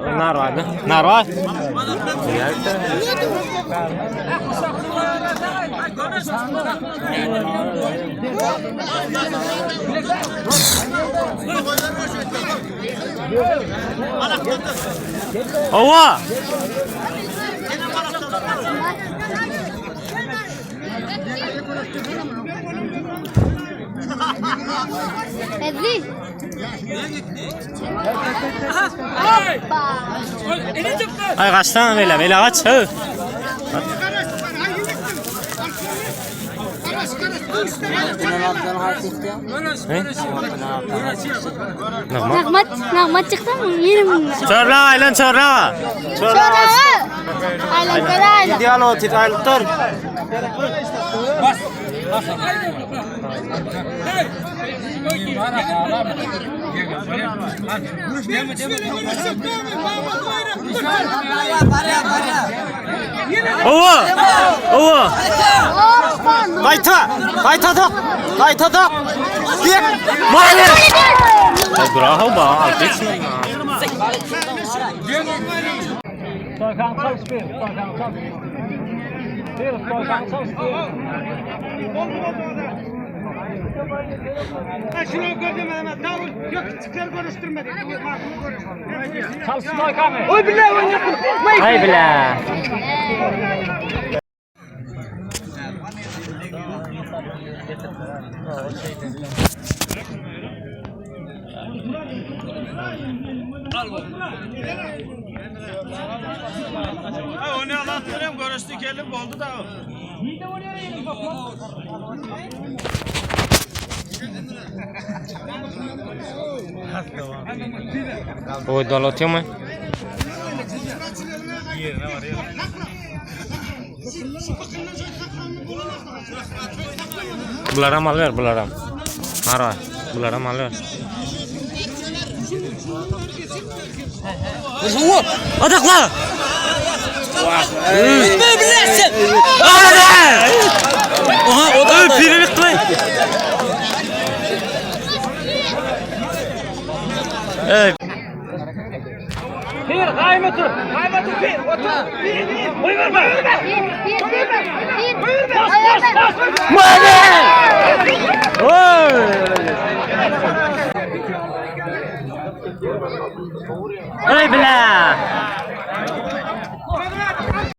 Narvayda. Narvay. Ova. Ezgi. Ay kaçsana böyle, böyle kaç. Hı. He? Nagmat. Nagmat, nagmat çykdy mı? Yerim bunu. Çorla aylan çorla. Çorla. Aylan aylan. Dialo tit aylıktır. Ova! Ova! Gaýta! Gaýta tok! Gaýta tok! Diýek! Maýler! Bravo ba, altyç. Şunu gördüm hemen. Davul yok çıkar görüştürmedi. Oy billahi oynayalım. Ay bile. Onu anlattırayım görüştük elim oldu da. O dolatıyor mu? Bularam alıyor, bularam. Ara, bularam alıyor. Adakla! Bilirsin. Aha, o da birini kılay. Evet. Bir kayma tur. Kayma tur bir. Otur. Bir bir. Buyur be. Bir, bir, bir. Bas bas bas. Mane!